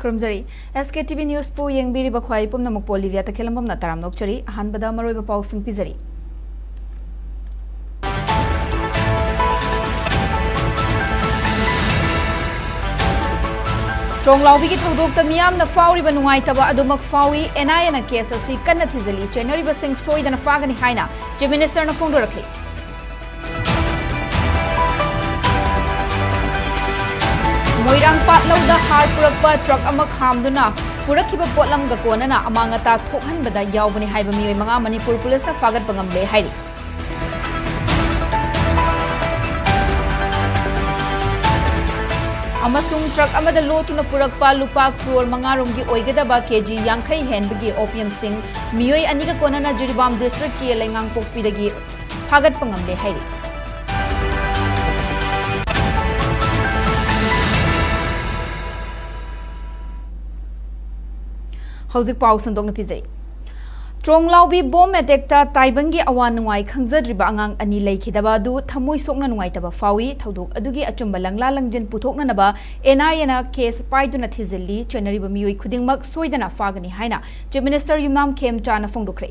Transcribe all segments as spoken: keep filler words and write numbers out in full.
ꯈꯨꯔꯨꯝꯖꯔꯤ꯫ ꯑꯦꯁ ꯀꯦ T V ꯅ꯭ꯌꯨꯁꯄꯨ ꯌꯦꯡꯕꯤꯔꯤꯕ ꯈ꯭ꯋꯥꯏ ꯄꯨꯝꯅꯃꯛꯄꯨ ꯂꯤꯕꯤꯌꯥ ꯇꯈꯦꯜꯂꯝꯕꯝꯅ ꯇꯔꯥꯝꯅ ꯑꯣꯛꯆꯔꯤ꯫ ꯑꯍꯥꯟꯕꯗ ꯃꯔꯨꯑꯣꯏꯕ ꯄꯥꯎꯁꯤꯡ ꯄꯤꯖꯔꯤ꯫ ꯇ꯭ꯔꯣꯡꯂꯥꯎꯕꯤꯒꯤ ꯊꯧꯗꯣꯛꯇ ꯃꯤꯌꯥꯝꯅ ꯐꯥꯎꯔꯤꯕ ꯅꯨꯡꯉꯥꯏꯇꯕ ꯑꯗꯨꯃꯛ ꯐꯥꯎꯏ꯫ ꯑꯦꯟ ꯑꯥꯏ ꯑꯦꯅ ꯀꯦꯁ ꯑꯁꯤ ꯀꯟꯅ ꯊꯤꯖꯤꯜꯂꯤ꯫ ꯆꯦꯟꯅꯔꯤꯕꯁꯤꯡ ꯁꯣꯏꯗꯅ ꯐꯥꯒꯅꯤ ꯍꯥꯏꯅ ꯆꯤꯐ ꯃꯤꯅꯤꯁꯇꯔꯅ ꯐꯣꯡꯗꯣꯔꯛꯂꯤ꯫ ꯃꯣꯏꯔꯥꯡ ꯄꯥꯠꯂꯧꯗ ꯍꯥꯔ ꯄꯨꯔꯛꯄ ꯇ꯭ꯔꯛ ꯑꯃ ꯈꯥꯝꯗꯨꯅ ꯄꯨꯔꯛꯈꯤꯕ ꯄꯣꯠꯂꯝꯒ ꯀꯣꯟꯅꯅ ꯑꯃꯥꯡ ꯑꯇꯥ ꯊꯣꯛꯍꯟꯕꯗ ꯌꯥꯎꯕꯅꯤ ꯍꯥꯏꯕ ꯃꯤꯑꯣꯏ ꯃꯉꯥ ꯃꯅꯤꯄꯨꯔ ꯄꯨꯂꯤꯁꯅ ꯐꯥꯒꯠꯄ ꯉꯝꯂꯦ ꯍꯥꯏꯔꯤ꯫ ꯑꯃꯁꯨꯡ ꯇ꯭ꯔꯛ ꯑꯃꯗ ꯂꯣꯠꯇꯨꯅ ꯄꯨꯔꯛꯄ ꯂꯨꯄꯥ ꯀ꯭ꯔꯣꯔ ꯃꯉꯥ ꯔꯣꯝꯒꯤ ꯑꯣꯏꯒꯗꯕ ꯀꯦꯖꯤ ꯌꯥꯡꯈꯩ ꯍꯦꯟꯕꯒꯤ ꯑꯣꯄꯤꯌꯝꯁꯤꯡ ꯃꯤꯑꯣꯏ ꯑꯅꯤꯒ ꯀꯣꯟꯅꯅ ꯖꯤꯔꯤꯕꯥꯝ ꯗꯤꯁꯇ꯭ꯔꯤꯛꯀꯤ ꯂꯩꯉꯥꯡꯄꯣꯛꯄꯤꯗꯒꯤ ꯐꯥꯒꯠꯄ ꯉꯝꯂꯦ ꯍꯥꯏꯔꯤ꯫ ꯍꯧꯖꯤꯛ ꯄꯥꯎ ꯁꯟꯗꯣꯛꯅ ꯄꯤꯖꯩ꯫ ꯇ꯭ꯔꯣꯡꯂꯥꯎꯕꯤ ꯕꯣꯝ ꯑꯦꯇꯦꯛꯇ ꯇꯥꯏꯕꯪꯒꯤ ꯑꯋꯥ ꯅꯨꯡꯉꯥꯏ ꯈꯪꯖꯗ꯭ꯔꯤꯕ ꯑꯉꯥꯡ ꯑꯅꯤ ꯂꯩꯈꯤꯗꯕ ꯑꯗꯨ ꯊꯃꯣꯏ ꯁꯣꯛꯅ ꯅꯨꯡꯉꯥꯏꯇꯕ ꯐꯥꯎꯏ꯫ ꯊꯧꯗꯣꯛ ꯑꯗꯨꯒꯤ ꯑꯆꯨꯝꯕ ꯂꯪꯂꯥ ꯂꯪꯖꯤꯟ ꯄꯨꯊꯣꯛꯅꯅꯕ ꯑꯦꯟ ꯑꯥꯏ ꯑꯦꯅ ꯀꯦꯁ ꯄꯥꯏꯗꯨꯅ ꯊꯤꯖꯤꯜꯂꯤ꯫ ꯆꯦꯟꯅꯔꯤꯕ ꯃꯤꯑꯣꯏ ꯈꯨꯗꯤꯡꯃꯛ ꯁꯣꯏꯗꯅ ꯐꯥꯒꯅꯤ ꯍꯥꯏꯅ ꯆꯤꯐ ꯃꯤꯅꯤꯁꯇꯔ ꯌꯨꯝꯅꯥꯝ ꯈꯦꯝꯆꯥꯅ ꯐꯣꯡꯗꯣꯛꯈ꯭ꯔꯦ꯫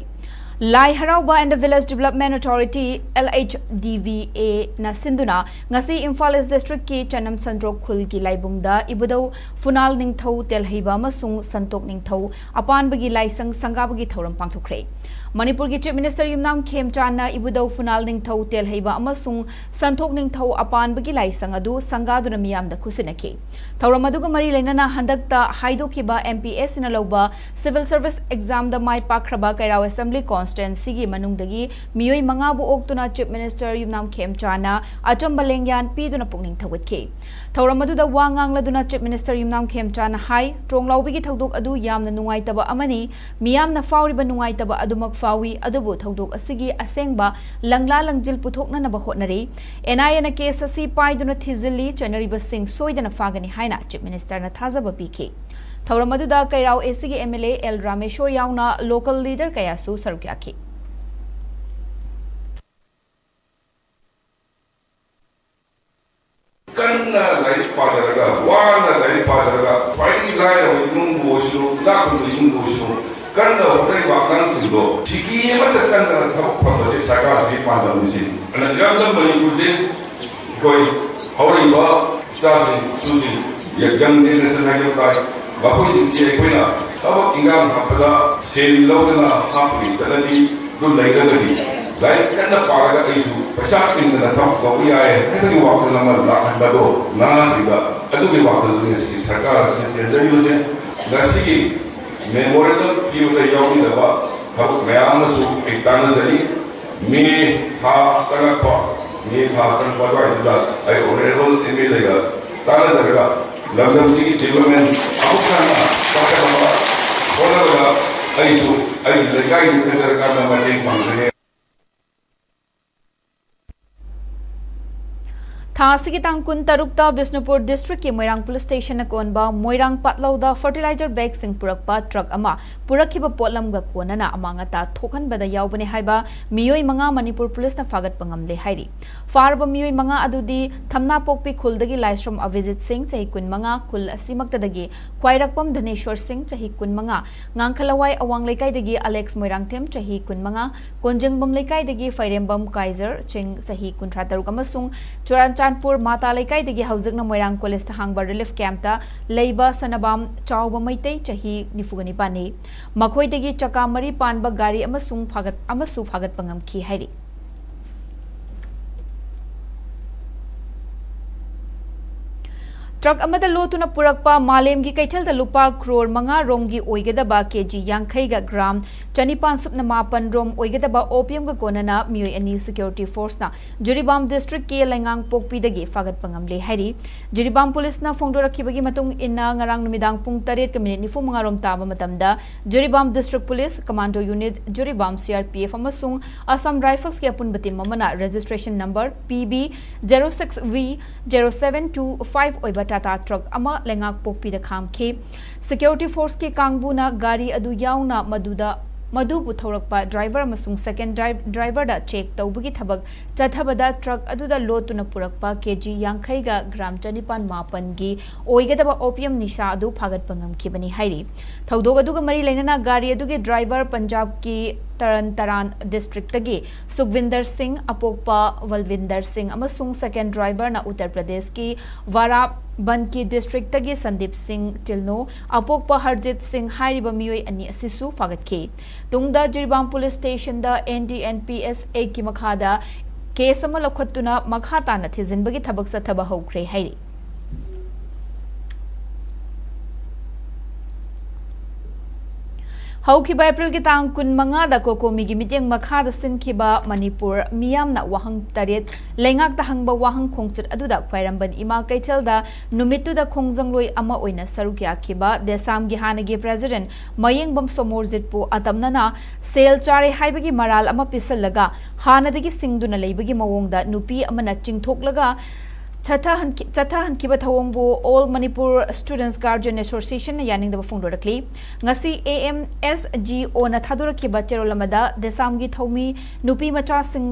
ꯂꯥꯏ ꯍꯔꯥꯎꯕ and the Village Development Authority, L H D V A, ꯅ ꯁꯤꯟꯗꯨꯅ ꯉꯁꯤ ꯏꯝꯐꯥꯜ ꯏꯁ ꯗꯤꯁꯇ꯭ꯔꯤꯛꯀꯤ ꯆꯅꯝ ꯁꯟꯗ꯭ꯔꯣꯛ ꯈꯨꯜꯒꯤ ꯂꯥꯏꯕꯨꯡꯗ ꯏꯕꯨꯙꯧ ꯐꯨꯅꯥꯜ ꯅꯤꯡꯊꯧ ꯇꯦꯜꯍꯩꯕ ꯑꯃꯁꯨꯡ ꯁꯟꯇꯣꯛ ꯅꯤꯡꯊꯧ ꯑꯄꯥꯟꯕꯒꯤ ꯂꯥꯏꯁꯪ ꯁꯪꯒꯥꯕꯒꯤ ꯊꯧꯔꯝ ꯄꯥꯡꯊꯣꯛꯈ꯭ꯔꯦ꯫ ꯃꯅꯤꯄꯨꯔꯒꯤ ꯆꯤꯐ ꯃꯤꯅꯤꯁꯇꯔ ꯌꯨꯝꯅꯥꯝ ꯈꯦꯝꯆꯥꯟꯅ ꯏꯕꯨꯙꯧ ꯐꯨꯅꯥꯜ ꯅꯤꯡꯊꯧ ꯇꯦꯜꯍꯩꯕ ꯑꯃꯁꯨꯡ ꯁꯟꯊꯣꯛ ꯅꯤꯡꯊꯧ ꯑꯄꯥꯟꯕꯒꯤ ꯂꯥꯏꯁꯪ ꯑꯗꯨ ꯁꯪꯒꯥꯗꯨꯅ ꯃꯤꯌꯥꯝꯗ ꯈꯨꯠꯁꯤꯟꯅꯈꯤ꯫ ꯊꯧꯔꯝ ꯑꯗꯨꯒ ꯃꯔꯤ ꯂꯩꯅꯅ ꯍꯟꯗꯛꯇ ꯍꯥꯏꯗꯣꯛꯈꯤꯕ M P S C ꯅ ꯂꯧꯕ civil service exam ꯗ ꯃꯥꯏ ꯄꯥꯛꯈ꯭ꯔꯕ ꯀꯩꯔꯥꯎ assembly constituency ꯒꯤ ꯃꯅꯨꯡꯗꯒꯤ ꯃꯤꯑꯣꯏ ꯃꯉꯥꯕꯨ ꯑꯣꯛꯇꯨꯅ ꯆꯤꯐ ꯃꯤꯅꯤꯁꯇꯔ ꯌꯨꯝꯅꯥꯝ ꯈꯦꯝꯆꯥꯅ ꯑꯆꯝꯕ ꯂꯦꯡꯌꯥꯟ ꯄꯤꯗꯨꯅ ꯄꯨꯛꯅꯤꯡ ꯊꯧꯒꯠꯈꯤ꯫ ꯊꯧꯔꯝ ꯑꯗꯨꯗ ꯋꯥ ꯉꯥꯡꯂꯗꯨꯅ ꯆꯤꯐ ꯃꯤꯅꯤꯁꯇꯔ ꯌꯨꯝꯅꯥꯝ ꯈꯦꯝꯆꯥꯅ ꯍꯥꯏ, ꯇ꯭ꯔꯣꯡꯂꯥꯎꯕꯤꯒꯤ ꯊꯧꯗꯣꯛ ꯑꯗꯨ ꯌꯥꯝꯅ ꯅꯨꯡꯉꯥꯏꯇꯕ ꯑꯃꯅꯤ꯫ ꯃꯤꯌꯥꯝꯅ ꯐꯥꯎꯔꯤꯕ ꯅꯨꯡꯉꯥꯏꯇꯕ ꯑꯗꯨꯃꯛ ꯐꯥꯎꯏ, ꯑꯗꯨꯕꯨ ꯊꯧꯗꯣꯛ ꯑꯁꯤꯒꯤ ꯑꯁꯦꯡꯕ ꯂꯪꯂꯥ ꯂꯪꯖꯤꯜ ꯄꯨꯊꯣꯛꯅꯅꯕ ꯍꯣꯠꯅꯔꯤ꯫ N I A ꯅ ꯀꯦꯁ ꯑꯁꯤ ꯄꯥꯏꯗꯨꯅ ꯊꯤꯖꯤꯜꯂꯤ, ꯆꯦꯟꯅꯔꯤꯕꯁꯤꯡ ꯁꯣꯏꯗꯅ ꯐꯥꯒꯅꯤ ꯍꯥꯏꯅ ꯆꯤꯐ ꯃꯤꯅꯤꯁꯇꯔꯅ ꯊꯥꯖꯕ ꯄꯤꯈꯤ꯫ ꯊꯧꯔꯝ ꯑꯗꯨꯗ ꯀꯩꯔꯥꯎ A C ꯒꯤ M L A L Rameshwor ꯌꯥꯎꯅ local leader ꯀꯌꯥꯁꯨ ꯁꯔꯨꯛ ꯌꯥꯈꯤ꯫ ꯀꯟꯅ ꯂꯥꯏꯔꯤꯛ ꯄꯥꯖꯔꯒ, ꯋꯥꯅ ꯂꯥꯏꯔꯤꯛ ꯄꯥꯖꯔꯒ, ꯈ꯭ꯋꯥꯏꯗꯒꯤ ꯂꯥꯏꯔꯕ ꯏꯃꯨꯡꯕꯨ ꯑꯣꯏꯁꯅꯨ, ꯏꯅꯥꯛ ꯈꯨꯟꯕ ꯏꯃꯨꯡꯕꯨ ꯑꯣꯏꯁꯅꯨ, ꯀꯟꯅ ꯍꯣꯠꯅꯔꯤꯕ ꯑꯉꯥꯡꯁꯤꯡꯗꯣ ꯁꯤꯀꯤ ꯑꯃꯠꯇ ꯆꯪꯗꯅ ꯊꯕꯛ ꯐꯪꯕꯁꯦ ꯁꯔꯀꯥꯔꯁꯤꯒꯤ ꯄꯥꯟꯗꯝꯅꯤ꯫ ꯁꯤ ꯑꯗꯨꯅ ꯏꯔꯝꯗꯝ ꯃꯅꯤꯄꯨꯔꯁꯦ ꯑꯩꯈꯣꯏ ꯍꯧꯔꯛꯏꯕ ꯏꯆꯥꯁꯤꯡ ꯏꯁꯨꯁꯤꯡ, ꯌꯪ ꯖꯦꯅꯦꯔꯦꯁꯟ ꯍꯥꯏꯖꯕ ꯇꯥꯏ, ꯃꯈꯣꯏꯁꯤꯡꯁꯤ ꯑꯩꯈꯣꯏꯅ ꯊꯕꯛ ꯏꯟꯈꯥꯡ ꯍꯥꯞꯄꯗ ꯁꯦꯜ ꯂꯧꯗꯅ ꯍꯥꯞꯄꯒꯤ ꯆꯠꯅꯕꯤꯗꯨ ꯂꯩꯔꯒꯗꯤ ꯂꯥꯏꯔꯤꯛ ꯀꯟꯅ ꯄꯥꯔꯒ ꯑꯩꯁꯨ ꯄꯩꯁꯥ ꯇꯤꯡꯗꯅ ꯊꯕꯛ ꯇꯧꯕ ꯌꯥꯏ ꯍꯥꯏꯕꯒꯤ ꯋꯥꯈꯜ ꯑꯃ ꯂꯥꯛꯍꯟꯕꯗꯣ ꯅꯍꯥꯁꯤꯡꯗ, ꯑꯗꯨꯒꯤ ꯋꯥꯈꯜꯗꯨꯅꯤ ꯉꯁꯤꯒꯤ ꯁꯔꯀꯥꯔ ꯑꯁꯤꯅ ꯆꯦꯟꯖꯔꯤꯕꯁꯦ꯫ ꯉꯁꯤꯒꯤ ꯃꯦꯃꯣꯔꯦꯟꯗꯝ ꯄꯤꯕꯗ ꯌꯥꯎꯕꯤꯗꯕ ꯊꯕꯛ ꯃꯌꯥꯝ ꯑꯃꯁꯨ ꯑꯩ ꯇꯥꯟꯅꯖꯔꯤ꯫ ꯃꯦ ꯊꯥ ꯆꯪꯉꯛꯄ, ꯃꯦ ꯊꯥ ꯆꯪꯉꯛꯄ ꯑꯗꯨꯋꯥꯏꯗꯨꯗ ꯑꯩ ꯑꯣꯅꯔꯦꯕꯜ ꯑꯦꯝ ꯑꯦꯜ ꯑꯦꯒ ꯇꯥꯟꯅꯖꯔꯒ ꯂꯝꯗꯝꯁꯤꯒꯤ ꯗꯤꯕ꯭ꯂꯞꯃꯦꯟ ꯑꯃꯨꯛ ꯍꯟꯅ ꯆꯥꯎꯈꯠꯅꯕ ꯍꯣꯠꯅꯕꯗ ꯑꯩꯁꯨ ꯑꯩꯒꯤ ꯂꯩꯀꯥꯏꯒꯤ ꯐꯦꯗꯔꯦꯜ ꯀꯥꯟꯗ ꯃꯇꯦꯡ ꯄꯥꯡꯖꯒꯦ꯫ ꯊꯥ ꯑꯁꯤꯒꯤ ꯇꯥꯡ ꯀꯨꯟ ꯇꯔꯨꯛꯇ ꯕꯤꯁꯅꯨꯄꯨꯔ ꯗꯤꯁꯇ꯭ꯔꯤꯛꯀꯤ ꯃꯣꯏꯔꯥꯡ ꯄꯨꯂꯤꯁ ꯁ꯭ꯇꯦꯁꯟꯅ ꯀꯣꯟꯕ ꯃꯣꯏꯔꯥꯡ ꯄꯥꯠꯂꯧꯗ ꯐꯔꯇꯤꯂꯥꯏꯖꯔ ꯕꯦꯒꯁꯤꯡ ꯄꯨꯔꯛꯄ ꯇ꯭ꯔꯛ ꯑꯃ ꯄꯨꯔꯛꯈꯤꯕ ꯄꯣꯠꯂꯝꯒ ꯀꯣꯟꯅꯅ ꯑꯃꯥꯡ ꯑꯇꯥ ꯊꯣꯛꯍꯟꯕꯗ ꯌꯥꯎꯕꯅꯤ ꯍꯥꯏꯕ ꯃꯤꯑꯣꯏ ꯃꯉꯥ ꯃꯅꯤꯄꯨꯔ ꯄꯨꯂꯤꯁꯅ ꯐꯥꯒꯠꯄ ꯉꯝꯂꯦ ꯍꯥꯏꯔꯤ꯫ ꯐꯥꯔꯕ ꯃꯤꯑꯣꯏ ꯃꯉꯥ ꯑꯗꯨꯗꯤ ꯊꯝꯅꯥꯄꯣꯛꯄꯤ ꯈꯨꯜꯗꯒꯤ ꯂꯥꯏꯁ꯭ꯔꯝ ꯑꯕꯤꯖꯤꯠ ꯁꯤꯡ, ꯆꯍꯤ ꯀꯨꯟꯃꯉꯥ, ꯈꯨꯜ ꯑꯁꯤꯃꯛꯇꯗꯒꯤ ꯈ꯭ꯋꯥꯏꯔꯥꯛꯄꯝ ꯙꯅꯦꯁ꯭ꯋꯔ ꯁꯤꯡ, ꯆꯍꯤ ꯀꯨꯟꯃꯉꯥ, ꯉꯥꯡꯈꯂꯋꯥꯏ ꯑꯋꯥꯡ ꯂꯩꯀꯥꯏꯗꯒꯤ ꯑꯂꯦꯛꯁ ꯃꯣꯏꯔꯥꯡꯊꯦꯝ, ꯆꯍꯤ ꯀꯨꯟꯃꯉꯥ, ꯀꯣꯟꯖꯦꯡꯕꯝ ꯂꯩꯀꯥꯏꯗꯒꯤ ꯐꯩꯔꯦꯝꯕꯝ ꯀꯥꯏꯖꯔ ꯁꯤꯡ, ꯆꯍꯤ ꯀꯨꯟꯊ꯭ꯔꯥ ꯇꯔꯨꯛ, ꯑꯃꯁꯨꯡ ꯆꯨꯔꯥꯆꯥꯟꯄꯨꯔ ꯃꯥꯇꯥ ꯂꯩꯀꯥꯏꯗꯒꯤ ꯍꯧꯖꯤꯛꯅ ꯃꯣꯏꯔꯥꯡ ꯀꯣꯂꯦꯖꯇ ꯍꯥꯡꯕ ꯔꯤꯂꯤꯐ ꯀꯦꯝꯞꯇ ꯂꯩꯕ ꯁꯅꯥꯕꯥꯝ ꯆꯥꯎꯕ ꯃꯩꯇꯩ, ꯆꯍꯤ ꯅꯤꯐꯨꯒ ꯅꯤꯄꯥꯟꯅꯤ꯫ ꯃꯈꯣꯏꯗꯒꯤ ꯆꯀꯥ ꯃꯔꯤ ꯄꯥꯟꯕ ꯒꯥꯔꯤ ꯑꯃꯁꯨꯡ ꯐꯥꯒꯠ-, ꯑꯃꯁꯨ ꯐꯥꯒꯠꯄ ꯉꯝꯈꯤ ꯍꯥꯏꯔꯤ꯫ ꯇ꯭ꯔꯛ ꯑꯃꯗ ꯂꯣꯠꯇꯨꯅ ꯄꯨꯔꯛꯄ ꯃꯥꯂꯦꯝꯒꯤ ꯀꯩꯊꯦꯜꯗ ꯂꯨꯄꯥ ꯀ꯭ꯔꯣꯔ ꯃꯉꯥ ꯔꯣꯝꯒꯤ ꯑꯣꯏꯒꯗꯕ ꯀꯦꯖꯤ ꯌꯥꯡꯈꯩꯒ ꯒ꯭ꯔꯥꯝ ꯆꯅꯤꯄꯥꯟ ꯁꯨꯞꯅ ꯃꯥꯄꯟ ꯔꯣꯝ ꯑꯣꯏꯒꯗꯕ ꯑꯣꯄꯤꯌꯝꯒ ꯀꯣꯟꯅꯅ ꯃꯤꯑꯣꯏ ꯑꯅꯤ ꯁꯦꯀ꯭ꯌꯨꯔꯤꯇꯤ ꯐꯣꯔꯁꯅ ꯖꯤꯔꯤꯕꯥꯝ ꯗꯤꯁꯇ꯭ꯔꯤꯛꯀꯤ ꯂꯩꯉꯥꯡꯄꯣꯛꯄꯤꯗꯒꯤ ꯐꯥꯒꯠꯄ ꯉꯝꯂꯦ ꯍꯥꯏꯔꯤ꯫ ꯖꯤꯔꯤꯕꯥꯝ ꯄꯨꯂꯤꯁꯅ ꯐꯣꯡꯗꯣꯔꯛꯈꯤꯕꯒꯤ ꯃꯇꯨꯡ ꯏꯟꯅ, ꯉꯔꯥꯡ ꯅꯨꯃꯤꯗꯥꯡ ꯄꯨꯡ ꯇꯔꯦꯠꯀ ꯃꯤꯅꯤꯠ ꯅꯤꯐꯨ ꯃꯉꯥ ꯔꯣꯝ ꯇꯥꯕ ꯃꯇꯝꯗ Jiribam district police, commando unit, Jiribam C R P F ꯑꯃꯁꯨꯡ ꯑꯁꯥꯝ ꯔꯥꯏꯐꯜꯁꯀꯤ ꯑꯄꯨꯟꯕ ꯇꯤꯝ ꯑꯃꯅ ꯔꯦꯖꯤꯁꯇ꯭ꯔꯦꯁꯟ ꯅꯝꯕꯔ ꯄꯤ B zero six V zero seven two five ꯑꯣꯏꯕ ꯇꯥꯇꯥ ꯇ꯭ꯔꯛ ꯑꯃ ꯂꯩꯉꯥꯛꯄꯣꯛꯄꯤꯗ ꯈꯥꯝꯈꯤ꯫ ꯁꯦꯀ꯭ꯌꯨꯔꯤꯇꯤ ꯐꯣꯔꯁꯀꯤ ꯀꯥꯡꯕꯨꯅ ꯒꯥꯔꯤ ꯑꯗꯨ ꯌꯥꯎꯅ ꯃꯗꯨꯗ ꯃꯗꯨꯕꯨ ꯊꯧꯔꯛꯄ ꯗ꯭ꯔꯥꯏꯚꯔ ꯑꯃꯁꯨꯡ ꯁꯦꯀꯦꯟ ꯗ꯭ꯔꯥꯏ-, ꯗ꯭ꯔꯥꯏꯚꯔꯗ ꯆꯦꯛ ꯇꯧꯕꯒꯤ ꯊꯕꯛ ꯆꯠꯊꯕꯗ ꯇ꯭ꯔꯛ ꯑꯗꯨꯗ ꯂꯣꯠꯇꯨꯅ ꯄꯨꯔꯛꯄ ꯀꯦꯖꯤ ꯌꯥꯡꯈꯩꯒ ꯒ꯭ꯔꯥꯝ ꯆꯅꯤꯄꯥꯟ ꯃꯥꯄꯟꯒꯤ ꯑꯣꯏꯒꯗꯕ ꯑꯣꯄꯤꯌꯝ ꯅꯤꯁꯥ ꯑꯗꯨ ꯐꯥꯒꯠꯄ ꯉꯝꯈꯤꯕꯅꯤ ꯍꯥꯏꯔꯤ꯫ ꯊꯧꯗꯣꯛ ꯑꯗꯨꯒ ꯃꯔꯤ ꯂꯩꯅꯅ ꯒꯥꯔꯤ ꯑꯗꯨꯒꯤ ꯗ꯭ꯔꯥꯏꯚꯔ ꯄꯟꯖꯥꯕꯀꯤ ꯇꯔꯟ ꯇꯔꯥꯟ ꯗꯤꯁꯇ꯭ꯔꯤꯛꯇꯒꯤ ꯁꯨꯈꯕꯤꯟꯗꯔ ꯁꯤꯡ, ꯑꯄꯣꯛꯄ ꯕꯜꯋꯤꯟꯗꯔ ꯁꯤꯡ ꯑꯃꯁꯨꯡ ꯁꯦꯀꯦꯟ ꯗ꯭ꯔꯥꯏꯚꯔꯅ ꯎꯠꯇꯔ ꯄ꯭ꯔꯗꯦꯁꯀꯤ ꯋꯥꯔꯥꯕꯟꯀꯤ ꯗꯤꯁꯇ꯭ꯔꯤꯛꯇꯒꯤ ꯁꯟꯗꯤꯞ ꯁꯤꯡ ꯇꯤꯜꯅꯣ, ꯑꯄꯣꯛꯄ ꯍꯔꯖꯤꯠ ꯁꯤꯡ ꯍꯥꯏꯔꯤꯕ ꯃꯤꯑꯣꯏ ꯑꯅꯤ ꯑꯁꯤꯁꯨ ꯐꯥꯒꯠꯈꯤ꯫ ꯇꯨꯡꯗ ꯖꯤꯔꯤꯕꯥꯝ ꯄꯨꯂꯤꯁ ꯁ꯭ꯇꯦꯁꯟꯗ N D N P S ꯑꯦꯛꯀꯤ ꯃꯈꯥꯗ ꯀꯦꯁ ꯑꯃ ꯂꯧꯈꯠꯇꯨꯅ ꯃꯈꯥ ꯇꯥꯅ ꯊꯤꯖꯤꯟꯕꯒꯤ ꯊꯕꯛ ꯆꯠꯊꯕ ꯍꯧꯈ꯭ꯔꯦ ꯍꯥꯏꯔꯤ꯫ ꯍꯧꯈꯤꯕ ꯑꯦꯄ꯭ꯔꯤꯜꯒꯤ ꯇꯥꯡ ꯀꯨꯟꯃꯉꯥꯗ ꯀꯣꯀꯣꯃꯤꯒꯤ ꯃꯤꯠꯌꯦꯡ ꯃꯈꯥꯗ ꯁꯤꯟꯈꯤꯕ ꯃꯅꯤꯄꯨꯔ ꯃꯤꯌꯥꯝꯅ ꯋꯥꯍꯪ ꯇꯔꯦꯠ ꯂꯩꯉꯥꯛꯇ ꯍꯪꯕ ꯋꯥꯍꯪ ꯈꯣꯡꯆꯠ ꯑꯗꯨꯗ ꯈ꯭ꯋꯥꯏꯔꯝꯕꯟ ꯏꯃꯥ ꯀꯩꯊꯦꯜꯗ ꯅꯨꯃꯤꯠꯇꯨꯗ ꯈꯣꯡꯖꯪꯂꯣꯏ ꯑꯃ ꯑꯣꯏꯅ ꯁꯔꯨꯛ ꯌꯥꯈꯤꯕ ꯗꯦꯁꯥꯝꯒꯤ ꯍꯥꯟꯅꯒꯤ ꯄ꯭ꯔꯦꯁꯤꯗꯦꯟꯠ ꯃꯌꯦꯡꯕꯝ ꯁꯣꯃꯣꯔꯖꯤꯠꯄꯨ ꯑꯇꯝꯅꯅ ꯁꯦꯜ ꯆꯥꯔꯦ ꯍꯥꯏꯕꯒꯤ ꯃꯔꯥꯜ ꯑꯃ ꯄꯤꯁꯜꯂꯒ ꯍꯥꯟꯅꯗꯒꯤ ꯁꯤꯡꯗꯨꯅ ꯂꯩꯕꯒꯤ ꯃꯑꯣꯡꯗ ꯅꯨꯄꯤ ꯑꯃꯅ ꯆꯤꯡꯊꯣꯛꯂꯒ ꯆꯠꯊꯍꯟꯈꯤ-, ꯆꯠꯊꯍꯟꯈꯤꯕ ꯊꯧꯑꯣꯡꯕꯨ All Manipur Students Guardian Associationꯅ ꯌꯥꯅꯤꯡꯗꯕ ꯐꯣꯡꯗꯣꯔꯛꯂꯤ꯫ ꯉꯁꯤ ꯑꯦ ꯑꯦꯝ ꯑꯦꯁ ꯖꯤ ꯑꯣꯅ ꯊꯥꯗꯣꯔꯛꯈꯤꯕ ꯆꯦꯔꯣꯜ ꯑꯃꯗ ꯗꯦꯁꯥꯝꯒꯤ ꯊꯧꯃꯤ ꯅꯨꯄꯤ ꯃꯆꯥꯁꯤꯡ,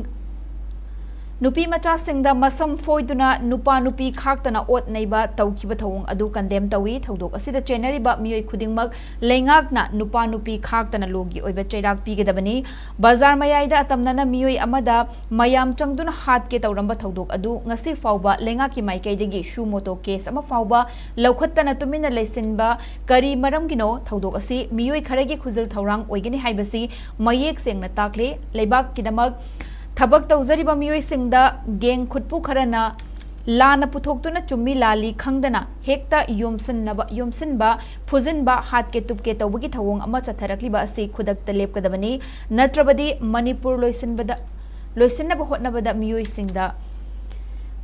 ꯅꯨꯄꯤ ꯃꯆꯥꯁꯤꯡꯗ ꯃꯁꯝ ꯐꯣꯏꯗꯨꯅ ꯅꯨꯄꯥ ꯅꯨꯄꯤ ꯈꯥꯛꯇꯅ ꯑꯣꯠ ꯅꯩꯕ ꯇꯧꯈꯤꯕ ꯊꯧꯑꯣꯡ ꯑꯗꯨ ꯀꯟꯗꯦꯝ ꯇꯧꯏ꯫ ꯊꯧꯗꯣꯛ ꯑꯁꯤꯗ ꯆꯦꯟꯅꯔꯤꯕ ꯃꯤꯑꯣꯏ ꯈꯨꯗꯤꯡꯃꯛ ꯂꯩꯉꯥꯛꯅ ꯅꯨꯄꯥ ꯅꯨꯄꯤ ꯈꯥꯛꯇꯅ ꯂꯣꯒꯤ ꯑꯣꯏꯕ ꯆꯩꯔꯥꯛ ꯄꯤꯒꯗꯕꯅꯤ꯫ ꯕꯖꯥꯔ ꯃꯌꯥꯏꯗ ꯑꯇꯝꯅꯅ ꯃꯤꯑꯣꯏ ꯑꯃꯗ ꯃꯌꯥꯝ ꯆꯪꯗꯨꯅ ꯍꯥꯠꯀꯦ ꯇꯧꯔꯝꯕ ꯊꯧꯗꯣꯛ ꯑꯗꯨ ꯉꯁꯤ ꯐꯥꯎꯕ ꯂꯩꯉꯥꯛꯀꯤ ꯃꯥꯏꯀꯩꯗꯒꯤ ꯁꯨ ꯃꯣꯇꯣ ꯀꯦꯁ ꯑꯃ ꯐꯥꯎꯕ ꯂꯧꯈꯠꯇꯅ ꯇꯨꯃꯤꯟꯅ ꯂꯩꯁꯤꯟꯕ ꯀꯔꯤ ꯃꯔꯝꯒꯤꯅꯣ? ꯊꯧꯗꯣꯛ ꯑꯁꯤ ꯃꯤꯑꯣꯏ ꯈꯔꯒꯤ ꯈꯨꯖꯤꯜ ꯊꯧꯔꯥꯡ ꯑꯣꯏꯒꯅꯤ ꯍꯥꯏꯕꯁꯤ ꯃꯌꯦꯛ ꯁꯦꯡꯅ ꯇꯥꯛꯂꯦ꯫ ꯂꯩꯕꯥꯛꯀꯤꯗꯃꯛ ꯊꯕꯛ ꯇꯧꯖꯔꯤꯕ ꯃꯤꯑꯣꯏꯁꯤꯡꯗ ꯒꯦꯡ ꯈꯨꯠꯄꯨ ꯈꯔꯅ ꯂꯥꯟꯅ ꯄꯨꯊꯣꯛꯇꯨꯅ ꯆꯨꯝꯃꯤ ꯂꯥꯜꯂꯤ ꯈꯪꯗꯅ ꯍꯦꯛꯇ ꯌꯣꯝꯁꯤꯟꯅꯕ, ꯌꯣꯝꯁꯤꯟꯕ, ꯐꯨꯖꯤꯟꯕ, ꯍꯥꯠꯀꯦ ꯇꯨꯞꯀꯦ ꯇꯧꯕꯒꯤ ꯊꯧꯑꯣꯡ ꯑꯃ ꯆꯠꯊꯔꯛꯂꯤꯕ ꯑꯁꯤ ꯈꯨꯗꯛꯇ ꯂꯦꯞꯀꯗꯕꯅꯤ꯫ ꯅꯠꯇ꯭ꯔꯕꯗꯤ ꯃꯅꯤꯄꯨꯔ ꯂꯣꯏꯁꯤꯟꯕꯗ, ꯂꯣꯏꯁꯤꯟꯅꯕ ꯍꯣꯠꯅꯕꯗ ꯃꯤꯑꯣꯏꯁꯤꯡꯗ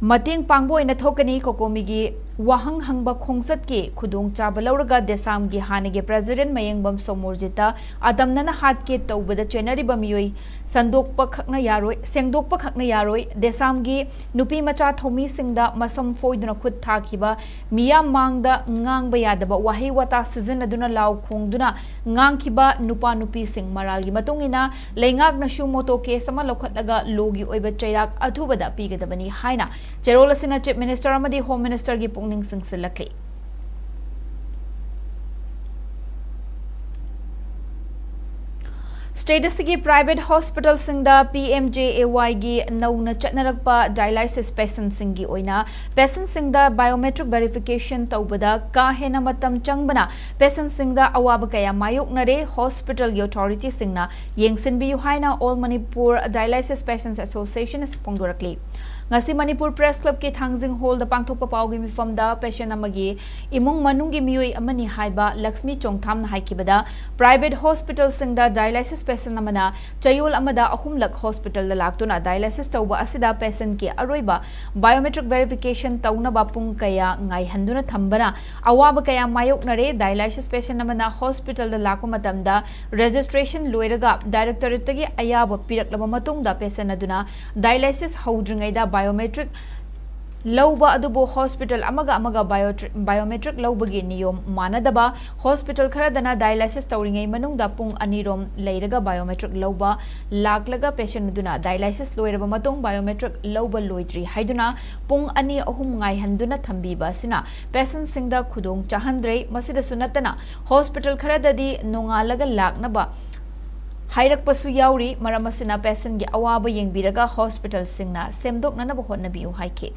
ꯃꯇꯦꯡ ꯄꯥꯡꯕ ꯑꯣꯏꯅ ꯊꯣꯛꯀꯅꯤ꯫ ꯀꯣꯀꯣꯃꯤꯒꯤ ꯋꯥꯍꯪ ꯍꯪꯕ ꯈꯣꯡꯆꯠꯀꯤ ꯈꯨꯗꯣꯡꯆꯥꯕ ꯂꯧꯔꯒ ꯗꯦꯁꯥꯝꯒꯤ ꯍꯥꯟꯅꯒꯤ ꯄ꯭ꯔꯦꯁꯤꯗꯦꯟꯠ ꯃꯌꯦꯡꯕꯝ ꯁꯣꯃꯣꯔꯖꯤꯠꯇ ꯑꯗꯝꯅꯅ ꯍꯥꯠꯀꯦ ꯇꯧꯕꯗ ꯆꯦꯟꯅꯔꯤꯕ ꯃꯤꯑꯣꯏ ꯁꯟꯗꯣꯛꯄ ꯈꯛꯅ ꯌꯥꯔꯣꯏ, ꯁꯦꯡꯗꯣꯛꯄ ꯈꯛꯅ ꯌꯥꯔꯣꯏ꯫ ꯗꯦꯁꯥꯝꯒꯤ ꯅꯨꯄꯤ ꯃꯆꯥ ꯊꯧꯃꯤꯁꯤꯡꯗ ꯃꯁꯝ ꯐꯣꯏꯗꯨꯅ ꯈꯨꯠ ꯊꯥꯈꯤꯕ, ꯃꯤꯌꯥꯝ ꯃꯥꯡꯗ ꯉꯥꯡꯕ ꯌꯥꯗꯕ ꯋꯥꯍꯩ ꯋꯥꯇꯥ ꯁꯤꯖꯤꯟꯅꯗꯨꯅ ꯂꯥꯎ ꯈꯣꯡꯗꯨꯅ ꯉꯥꯡꯈꯤꯕ ꯅꯨꯄꯥ ꯅꯨꯄꯤꯁꯤꯡ ꯃꯔꯥꯜꯒꯤ ꯃꯇꯨꯡ ꯏꯟꯅ ꯂꯩꯉꯥꯛꯅꯁꯨ ꯃꯣꯇꯣ ꯀꯦꯁ ꯑꯃ ꯂꯧꯈꯠꯂꯒ ꯂꯣꯒꯤ ꯑꯣꯏꯕ ꯆꯩꯔꯥꯛ ꯑꯊꯨꯕꯗ ꯄꯤꯒꯗꯕꯅꯤ ꯍꯥꯏꯅ ꯆꯦꯔꯣꯜ ꯑꯁꯤꯅ ꯆꯤꯐ ꯃꯤꯅꯤꯁꯇꯔ ꯑꯃꯗꯤ ꯍꯣꯝ ꯃꯤꯅꯤꯁꯇꯔꯒꯤ ꯄꯨꯛꯅꯤꯡ ꯆꯤꯡꯁꯤꯜꯂꯛꯂꯤ꯫ ꯁ꯭ꯇꯦꯠ ꯑꯁꯤꯒꯤ ꯄ꯭ꯔꯥꯏꯚꯦꯠ ꯍꯣꯁꯄꯤꯇꯥꯜꯁꯤꯡꯗ ꯄꯤ ꯑꯦꯝ ꯖꯦ ꯑꯦ ꯋꯥꯏꯒꯤ ꯅꯧꯅ ꯆꯠꯅꯔꯛꯄ ꯗꯥꯏꯂꯥꯏꯁꯤꯁ ꯄꯦꯁꯦꯟꯠꯁꯤꯡꯒꯤ ꯑꯣꯏꯅ ꯄꯦꯁꯦꯟꯠꯁꯤꯡꯗ ꯕꯥꯏꯑꯣꯃꯦꯇ꯭ꯔꯤꯛ ꯚꯦꯔꯤꯐꯤꯀꯦꯁꯟ ꯇꯧꯕꯗ ꯀꯥ ꯍꯦꯟꯅ ꯃꯇꯝ ꯆꯪꯕꯅ ꯄꯦꯁꯦꯟꯠꯁꯤꯡꯗ ꯑꯋꯥꯕ ꯀꯌꯥ ꯃꯥꯌꯣꯛꯅꯔꯦ꯫ ꯍꯣꯁꯄꯤꯇꯥꯜꯒꯤ ꯑꯣꯊꯣꯔꯤꯇꯤꯁꯤꯡꯅ ꯌꯦꯡꯁꯤꯟꯕꯤꯌꯨ ꯍꯥꯏꯅ ꯑꯣꯜ ꯃꯅꯤꯄꯨꯔ ꯗꯥꯏꯂꯥꯏꯁꯤꯁ ꯄꯦꯁꯦꯟꯠꯁ ꯑꯦꯁꯣꯁꯤꯌꯦꯁꯟ ꯑꯁꯤ ꯐꯣꯡꯗꯣꯔꯛꯂꯤ꯫ ꯉꯁꯤ ꯃꯅꯤꯄꯨꯔ ꯄ꯭ꯔꯦꯁ ꯀ꯭ꯂꯕꯀꯤ ꯊꯥꯡꯖꯤꯡ ꯍꯣꯜꯗ ꯄꯥꯡꯊꯣꯛꯄ ꯄꯥꯎꯒꯤ ꯃꯤꯐꯝꯗ ꯄꯦꯁꯦꯟꯠ ꯑꯃꯒꯤ ꯏꯃꯨꯡ ꯃꯅꯨꯡꯒꯤ ꯃꯤꯑꯣꯏ ꯑꯃꯅꯤ ꯍꯥꯏꯕ ꯂꯛꯁꯃꯤ ꯆꯣꯡꯊꯥꯝꯅ ꯍꯥꯏꯈꯤꯕꯗ, ꯄ꯭ꯔꯥꯏꯚꯦꯠ ꯍꯣꯁꯄꯤꯇꯥꯜꯁꯤꯡꯗ ꯗꯥꯏꯂꯥꯏꯁꯤꯁ ꯄꯦꯁꯦꯟꯠ ꯑꯃꯅ ꯆꯌꯣꯜ ꯑꯃꯗ ꯑꯍꯨꯝꯂꯛ ꯍꯣꯁꯄꯤꯇꯥꯜꯗ ꯂꯥꯛꯇꯨꯅ ꯗꯥꯏꯂꯥꯏꯁꯤꯁ ꯇꯧꯕ ꯑꯁꯤꯗ ꯄꯦꯁꯦꯟꯠꯀꯤ ꯑꯔꯣꯏꯕ ꯕꯥꯏꯑꯣꯃꯦꯇ꯭ꯔꯤꯛ ꯚꯦꯔꯤꯐꯤꯀꯦꯁꯟ ꯇꯧꯅꯕ ꯄꯨꯡ ꯀꯌꯥ ꯉꯥꯏꯍꯟꯗꯨꯅ ꯊꯝꯕꯅ ꯑꯋꯥꯕ ꯀꯌꯥ ꯃꯥꯌꯣꯛꯅꯔꯦ꯫ ꯗꯥꯏꯂꯥꯏꯁꯤꯁ ꯄꯦꯁꯦꯟꯠ ꯑꯃꯅ ꯍꯣꯁꯄꯤꯇꯥꯜꯗ ꯂꯥꯛꯄ ꯃꯇꯝꯗ ꯔꯦꯖꯤꯁꯇ꯭ꯔꯦꯁꯟ ꯂꯣꯏꯔꯒ ꯗꯥꯏꯔꯦꯛꯇꯣꯔꯦꯠꯇꯒꯤ ꯑꯌꯥꯕ ꯄꯤꯔꯛꯂꯕ ꯃꯇꯨꯡꯗ ꯄꯦꯁꯦꯟꯠ ꯑꯗꯨꯅ ꯗꯥꯏꯂꯥꯏꯁꯤꯁ ꯍꯧꯗ꯭ꯔꯤꯉꯩꯗ ꯕꯥꯏꯑꯣꯃꯦꯇ꯭ꯔꯤꯛ ꯂꯧꯕ ꯑꯗꯨꯕꯨ ꯍꯣꯁꯄꯤꯇꯥꯜ ꯑꯃꯒ ꯑꯃꯒ ꯕꯥꯏꯑꯣꯇ꯭ꯔꯤ-, ꯕꯥꯏꯑꯣꯃꯦꯇ꯭ꯔꯤꯛ ꯂꯧꯕꯒꯤ ꯅꯤꯌꯣꯝ ꯃꯥꯟꯅꯗꯕ, ꯍꯣꯁꯄꯤꯇꯥꯜ ꯈꯔꯗꯅ ꯗꯥꯏꯂꯥꯏꯁꯤꯁ ꯇꯧꯔꯤꯉꯩ ꯃꯅꯨꯡꯗ ꯄꯨꯡ ꯑꯅꯤꯔꯣꯝ ꯂꯩꯔꯒ ꯕꯥꯏꯑꯣꯃꯦꯇ꯭ꯔꯤꯛ ꯂꯧꯕ ꯂꯥꯛꯂꯒ ꯄꯦꯁꯦꯟꯠ ꯑꯗꯨꯅ ꯗꯥꯏꯂꯥꯏꯁꯤꯁ ꯂꯣꯏꯔꯕ ꯃꯇꯨꯡ ꯕꯥꯏꯑꯣꯃꯦꯇ꯭ꯔꯤꯛ ꯂꯧꯕ ꯂꯣꯏꯗ꯭ꯔꯤ ꯍꯥꯏꯗꯨꯅ ꯄꯨꯡ ꯑꯅꯤ ꯑꯍꯨꯝ ꯉꯥꯏꯍꯟꯗꯨꯅ ꯊꯝꯕꯤꯕ ꯑꯁꯤꯅ ꯄꯦꯁꯦꯟꯠꯁꯤꯡꯗ ꯈꯨꯗꯣꯡ ꯆꯥꯍꯟꯗ꯭ꯔꯦ꯫ ꯃꯁꯤꯗꯁꯨ ꯅꯠꯇꯅ ꯍꯣꯁꯄꯤꯇꯥꯜ ꯈꯔꯗꯗꯤ ꯅꯣꯡꯉꯥꯜꯂꯒ ꯂꯥꯛꯅꯕ ꯍꯥꯏꯔꯛꯄꯁꯨ ꯌꯥꯎꯔꯤ꯫ ꯃꯔꯝ ꯑꯁꯤꯅ ꯄꯦꯁꯦꯟꯠꯀꯤ ꯑꯋꯥꯕ ꯌꯦꯡꯕꯤꯔꯒ ꯍꯣꯁꯄꯤꯇꯥꯜꯁꯤꯡꯅ ꯁꯦꯝꯗꯣꯛꯅꯅꯕ ꯍꯣꯠꯅꯕꯤꯌꯨ ꯍꯥꯏꯈꯤ꯫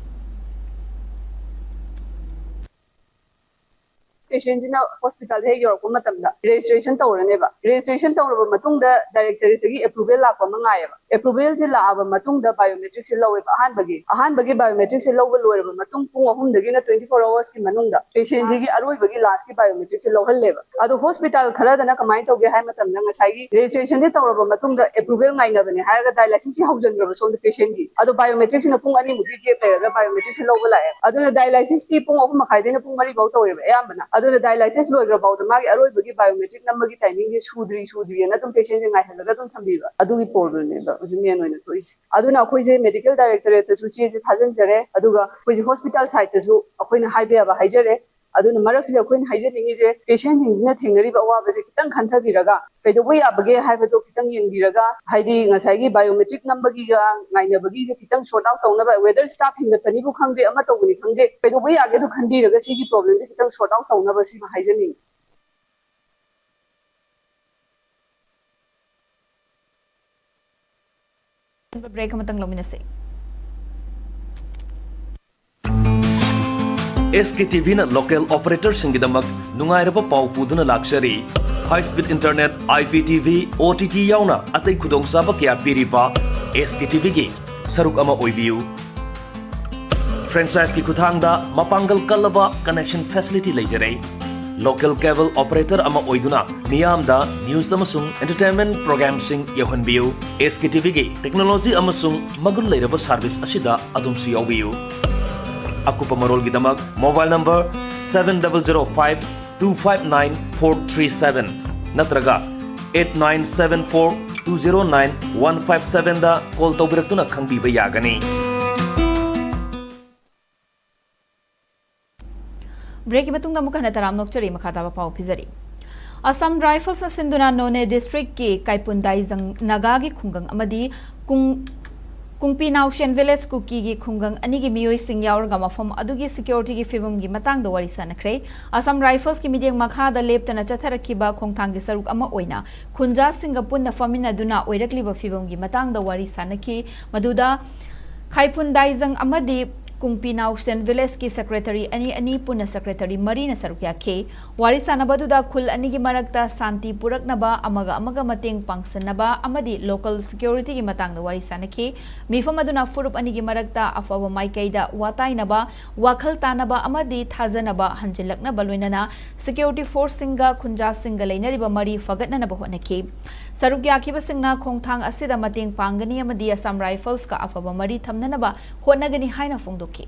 ꯄꯦꯁꯦꯟꯁꯤꯅ ꯍꯣꯁꯄꯤꯇꯥꯜꯗ ꯍꯦꯛ ꯌꯧꯔꯛꯄ ꯃꯇꯝꯗ ꯔꯦꯖꯤꯁꯇ꯭ꯔꯦꯁꯟ ꯇꯧꯔꯅꯦꯕ꯫ ꯔꯦꯖꯤꯁꯇ꯭ꯔꯦꯁꯟ ꯇꯧꯔꯕ ꯃꯇꯨꯡꯗ ꯗꯥꯏꯔꯦꯛꯇꯔꯦꯠꯇꯒꯤ ꯑꯦꯄ꯭ꯔꯨꯚꯦꯜ ꯂꯥꯛꯄ ꯑꯃ ꯉꯥꯏꯌꯦꯕ꯫ ꯑꯦꯄ꯭ꯔꯨꯚꯦꯜꯁꯦ ꯂꯥꯛꯑꯕ ꯃꯇꯨꯡꯗ ꯕꯥꯏꯑꯣꯃꯦꯇ꯭ꯔꯤꯛꯁꯦ ꯂꯧꯋꯦꯕ꯫ ꯑꯍꯥꯟꯕꯒꯤ ꯑꯍꯥꯟꯕꯒꯤ ꯕꯥꯏꯑꯣꯃꯦꯇ꯭ꯔꯤꯛꯁꯦ ꯂꯧꯕ ꯂꯣꯏꯔꯕ ꯃꯇꯨꯡ ꯄꯨꯡ ꯑꯍꯨꯝꯗꯒꯤꯅ ꯇ꯭ꯋꯦꯟꯇꯤ ꯐꯣꯔ ꯑꯋꯥꯔꯁꯀꯤ ꯃꯅꯨꯡꯗ ꯄꯦꯁꯦꯟꯁꯤꯒꯤ ꯑꯔꯣꯏꯕꯒꯤ ꯂꯥꯁꯀꯤ ꯕꯥꯏꯑꯣꯃꯦꯇ꯭ꯔꯤꯛꯁꯦ ꯂꯧꯍꯜꯂꯦꯕ꯫ ꯑꯗꯣ ꯍꯣꯁꯄꯤꯇꯥꯜ ꯈꯔꯗꯅ ꯀꯃꯥꯏꯅ ꯇꯧꯒꯦ ꯍꯥꯏ ꯃꯇꯝꯗ, ꯉꯁꯥꯏꯒꯤ ꯔꯦꯖꯤꯁꯇ꯭ꯔꯦꯁꯟꯁꯦ ꯇꯧꯔꯕ ꯃꯇꯨꯡꯗ ꯑꯦꯄ꯭ꯔꯨꯚꯦꯜ ꯉꯥꯏꯅꯕꯅꯦ ꯍꯥꯏꯔꯒ ꯗꯥꯏꯂꯥꯏꯁꯤꯁꯁꯤ ꯍꯧꯖꯤꯟꯈ꯭ꯔꯕ ꯁꯣꯝꯗ ꯄꯦꯁꯦꯟꯒꯤ꯫ ꯑꯗꯣ ꯕꯥꯏꯑꯣꯃꯦꯇ꯭ꯔꯤꯛꯁꯤꯅ ꯄꯨꯡ ꯑꯅꯤꯃꯨꯛꯀꯤ ꯒꯦꯞ ꯂꯩꯔꯒ ꯕꯥꯏꯑꯣꯃꯦꯇ꯭ꯔꯤꯛꯁꯦ ꯂꯧꯕ ꯂꯥꯛꯑꯦ꯫ ꯑꯗꯨꯅ ꯗꯥꯏꯂꯥꯏꯁꯤꯁꯇꯤ ꯄꯨꯡ ꯑꯍꯨꯝ ꯃꯈꯥꯏꯗꯩꯅ ꯄꯨꯡ ꯃꯔꯤ ꯐꯥꯎ ꯇꯧꯋꯦꯕ ꯑꯌꯥꯝꯕꯅ꯫ ꯑꯗꯨꯅ ꯗꯥꯏꯂꯥꯏꯁꯤꯁ ꯂꯣꯏꯈ꯭ꯔ ꯐꯥꯎꯗ ꯃꯥꯒꯤ ꯑꯔꯣꯏꯕꯒꯤ ꯕꯥꯏꯑꯣꯃꯦꯇ꯭ꯔꯤꯛ ꯅꯝꯕꯒꯤ ꯇꯥꯏꯃꯤꯡꯁꯦ ꯁꯨꯗ꯭ꯔꯤ ꯁꯨꯗ꯭ꯔꯤꯑꯅ ꯑꯗꯨꯝ ꯄꯦꯁꯦꯟꯁꯦ ꯉꯥꯏꯍꯜꯂꯒ ꯑꯗꯨꯝ ꯊꯝꯕꯤꯕ, ꯑꯗꯨꯒꯤ ꯄ꯭ꯔꯣꯕ꯭ꯂꯦꯝꯅꯦꯕ ꯍꯧꯖꯤꯛ ꯃꯦꯟ ꯑꯣꯏꯅ ꯊꯣꯛꯏꯁꯦ꯫ ꯑꯗꯨꯅ ꯑꯩꯈꯣꯏꯁꯦ ꯃꯦꯗꯤꯀꯦꯜ ꯗꯥꯏꯔꯦꯛꯇꯣꯔꯦꯠꯇꯁꯨ ꯆꯦꯁꯦ ꯊꯥꯖꯤꯟꯖꯔꯦ, ꯑꯗꯨꯒ ꯑꯩꯈꯣꯏꯁꯦ ꯍꯣꯁꯄꯤꯇꯥꯜ ꯁꯥꯏꯠꯇꯁꯨ ꯑꯩꯈꯣꯏꯅ ꯍꯥꯏꯕ ꯌꯥꯕ ꯍꯥꯏꯖꯔꯦ꯫ ꯑꯗꯨꯅ ꯃꯔꯛꯁꯤꯗ ꯑꯩꯈꯣꯏꯅ ꯍꯥꯏꯖꯅꯤꯡꯉꯤꯁꯦ, ꯄꯦꯁꯦꯟꯁꯤꯡꯁꯤꯅ ꯊꯦꯡꯅꯔꯤꯕ ꯑꯋꯥꯕꯁꯦ ꯈꯤꯇꯪ ꯈꯟꯊꯕꯤꯔꯒ ꯀꯩꯗꯧꯕ ꯌꯥꯕꯒꯦ ꯍꯥꯏꯕꯗꯣ ꯈꯤꯇꯪ ꯌꯦꯡꯕꯤꯔꯒ, ꯍꯥꯏꯗꯤ ꯉꯁꯥꯏꯒꯤ ꯕꯥꯏꯑꯣꯃꯦꯇ꯭ꯔꯤꯛ ꯅꯝꯕꯒꯤꯒ ꯉꯥꯏꯅꯕꯒꯤꯁꯦ ꯈꯤꯇꯪ ꯁꯣꯔꯠ ꯑꯥꯎꯠ ꯇꯧꯅꯕ, ꯋꯦꯗꯔ ꯁ꯭ꯇꯥꯐ ꯍꯦꯟꯒꯠꯄꯅꯤꯕꯨ ꯈꯪꯗꯦ, ꯑꯃ ꯇꯧꯕꯅꯤ ꯈꯪꯗꯦ, ꯀꯩꯗꯧꯕ ꯌꯥꯒꯦꯗꯣ ꯈꯟꯕꯤꯔꯒ ꯁꯤꯒꯤ ꯄ꯭ꯔꯣꯕ꯭ꯂꯦꯝꯁꯦ ꯈꯤꯇꯪ ꯁꯣꯔꯠ ꯑꯥꯎꯠ ꯇꯧꯅꯕ ꯁꯤꯃ ꯍꯥꯏꯖꯅꯤꯡꯉꯤ꯫ ꯕ꯭ꯔꯦꯛ ꯑꯃꯇꯪ ꯂꯧꯃꯤꯟꯅꯁꯤ꯫ ꯑꯦꯁ ꯀꯦ ꯇꯤ ꯚꯤꯅ ꯂꯣꯀꯦꯜ ꯑꯣꯄꯔꯦꯇꯔꯁꯤꯡꯒꯤꯗꯃꯛ ꯅꯨꯡꯉꯥꯏꯔꯕ ꯄꯥꯎ ꯄꯨꯗꯨꯅ ꯂꯥꯛꯆꯔꯤ꯫ High speed internet, I P T V, O T T ꯌꯥꯎꯅ ꯑꯇꯩ ꯈꯨꯗꯣꯡꯆꯥꯕ ꯀꯌꯥ ꯄꯤꯔꯤꯕ ꯑꯦꯁ ꯀꯦ ꯇꯤ ꯚꯤꯒꯤ ꯁꯔꯨꯛ ꯑꯃ ꯑꯣꯏꯕꯤꯌꯨ꯫ ꯐ꯭ꯔꯦꯟꯆꯥꯏꯖꯀꯤ ꯈꯨꯠꯊꯥꯡꯗ ꯃꯄꯥꯡꯒꯜ ꯀꯜꯂꯕ ꯀꯅꯦꯛꯁꯟ ꯐꯦꯁꯤꯂꯤꯇꯤ ꯂꯩꯖꯔꯦ꯫ ꯂꯣꯀꯦꯜ ꯀꯦꯕꯜ ꯑꯣꯄꯔꯦꯇꯔ ꯑꯃ ꯑꯣꯏꯗꯨꯅ ꯃꯤꯌꯥꯝꯗ ꯅ꯭ꯌꯨꯁ ꯑꯃꯁꯨꯡ ꯑꯦꯟꯇꯔꯇꯦꯟꯃꯦꯟꯠ ꯄ꯭ꯔꯣꯒ꯭ꯔꯥꯝꯁꯤꯡ ꯌꯧꯍꯟꯕꯤꯌꯨ꯫ ꯑꯦꯁ ꯀꯦ ꯇꯤ ꯚꯤꯒꯤ ꯇꯦꯛꯅꯣꯂꯣꯖꯤ ꯑꯃꯁꯨꯡ ꯃꯒꯨꯟ ꯂꯩꯔꯕ ꯁꯔꯚꯤꯁ ꯑꯁꯤꯗ ꯑꯗꯣꯝꯁꯨ ꯌꯥꯎꯕꯤꯌꯨ꯫ ꯑꯀꯨꯞꯄ ꯃꯔꯣꯜꯒꯤꯗꯃꯛ mobile number seven double zero five two five nine four three seven ꯅꯠꯇ꯭ꯔꯒ eight nine seven four two zero nine one five seven ꯗ ꯀꯣꯜ ꯇꯧꯕꯤꯔꯛꯇꯨꯅ ꯈꯪꯕꯤꯕ ꯌꯥꯒꯅꯤ꯫ ꯕ꯭ꯔꯦꯛꯀꯤ ꯃꯇꯨꯡꯗ ꯑꯃꯨꯛ ꯍꯟꯅ ꯇꯔꯥꯝꯅ ꯑꯣꯛꯆꯔꯤ꯫ ꯃꯈꯥ ꯇꯥꯕ ꯄꯥꯎ ꯄꯤꯖꯔꯤ꯫ ꯑꯁꯥꯝ ꯔꯥꯏꯐꯜꯁꯅ ꯁꯤꯟꯗꯨꯅ ꯅꯣꯅꯦ ꯗꯤꯁꯇ꯭ꯔꯤꯛꯀꯤ ꯀꯥꯏꯄꯨꯟꯗꯥꯏꯖꯪ ꯅꯥꯒꯥꯒꯤ ꯈꯨꯡꯒꯪ ꯑꯃꯗꯤ ꯀꯨꯡ-, ꯀꯨꯡꯄꯤ ꯅꯥꯎꯁꯦꯟ ꯚꯤꯂꯦꯖ ꯀꯨꯀꯤꯒꯤ ꯈꯨꯡꯒꯪ ꯑꯅꯤꯒꯤ ꯃꯤꯑꯣꯏꯁꯤꯡ ꯌꯥꯎꯔꯒ ꯃꯐꯝ ꯑꯗꯨꯒꯤ ꯁꯦꯀ꯭ꯌꯨꯔꯤꯇꯤꯒꯤ ꯐꯤꯕꯝꯒꯤ ꯃꯇꯥꯡꯗ ꯋꯥꯔꯤ ꯁꯥꯅꯈ꯭ꯔꯦ꯫ ꯑꯁꯥꯝ ꯔꯥꯏꯐꯜꯁꯀꯤ ꯃꯤꯠꯌꯦꯡ ꯃꯈꯥꯗ ꯂꯦꯞꯇꯅ ꯆꯠꯊꯔꯛꯈꯤꯕ ꯈꯣꯡꯊꯥꯡꯒꯤ ꯁꯔꯨꯛ ꯑꯃ ꯑꯣꯏꯅ ꯈꯨꯟꯖꯥꯁꯤꯡꯒ ꯄꯨꯟꯅ ꯐꯝꯃꯤꯟꯅꯗꯨꯅ ꯑꯣꯏꯔꯛꯂꯤꯕ ꯐꯤꯕꯝꯒꯤ ꯃꯇꯥꯡꯗ ꯋꯥꯔꯤ ꯁꯥꯅꯈꯤ, ꯃꯗꯨꯗ ꯈꯥꯏꯄꯨꯟꯗꯥꯏꯖꯪ ꯑꯃꯗꯤ ꯀꯨꯡꯄꯤ ꯅꯥꯎꯁꯦꯟ ꯚꯤꯂꯦꯖꯀꯤ ꯁꯦꯀ꯭ꯔꯦꯇꯔꯤ ꯑꯅꯤ ꯑꯅꯤ ꯄꯨꯟꯅ ꯁꯦꯀ꯭ꯔꯦꯇꯔꯤ ꯃꯔꯤꯅ ꯁꯔꯨꯛ ꯌꯥꯈꯤ꯫ ꯋꯥꯔꯤ ꯁꯥꯟꯅꯕ ꯑꯗꯨꯗ ꯈꯨꯜ ꯑꯅꯤꯒꯤ ꯃꯔꯛꯇ ꯁꯥꯟꯇꯤ ꯄꯨꯔꯛꯅꯕ, ꯑꯃꯒ ꯑꯃꯒ ꯃꯇꯦꯡ ꯄꯥꯡꯁꯟꯅꯕ ꯑꯃꯗꯤ ꯂꯣꯀꯦꯜ ꯁꯦꯀ꯭ꯌꯨꯔꯤꯇꯤꯒꯤ ꯃꯇꯥꯡꯗ ꯋꯥꯔꯤ ꯁꯥꯟꯅꯈꯤ꯫ ꯃꯤꯐꯝ ꯑꯗꯨꯅ ꯐꯨꯔꯨꯞ ꯑꯅꯤꯒꯤ ꯃꯔꯛꯇ ꯑꯐꯕ ꯃꯥꯏꯀꯩꯗ ꯋꯥꯇꯥꯏꯅꯕ, ꯋꯥꯈꯜ ꯇꯥꯅꯕ ꯑꯃꯗꯤ ꯊꯥꯖꯅꯕ ꯍꯟꯖꯤꯜꯂꯛꯅꯕ, ꯂꯣꯏꯅꯅ ꯁꯦꯀ꯭ꯌꯨꯔꯤꯇꯤ ꯐꯣꯔꯁꯁꯤꯡꯒ ꯈꯨꯟꯖꯥꯁꯤꯡꯒ ꯂꯩꯅꯔꯤꯕ ꯃꯔꯤ ꯐꯒꯠꯅꯅꯕ ꯍꯣꯠꯅꯈꯤ꯫ ꯁꯔꯨꯛ ꯌꯥꯈꯤꯕꯁꯤꯡꯅ ꯈꯣꯡꯊꯥꯡ ꯑꯁꯤꯗ ꯃꯇꯦꯡ ꯄꯥꯡꯒꯅꯤ ꯑꯃꯗꯤ ꯑꯁꯥꯝ ꯔꯥꯏꯐꯜꯁꯀ ꯑꯐꯕ ꯃꯔꯤ ꯊꯝꯅꯅꯕ ꯍꯣꯠꯅꯒꯅꯤ ꯍꯥꯏꯅ ꯐꯣꯡꯗꯣꯛꯈꯤ꯫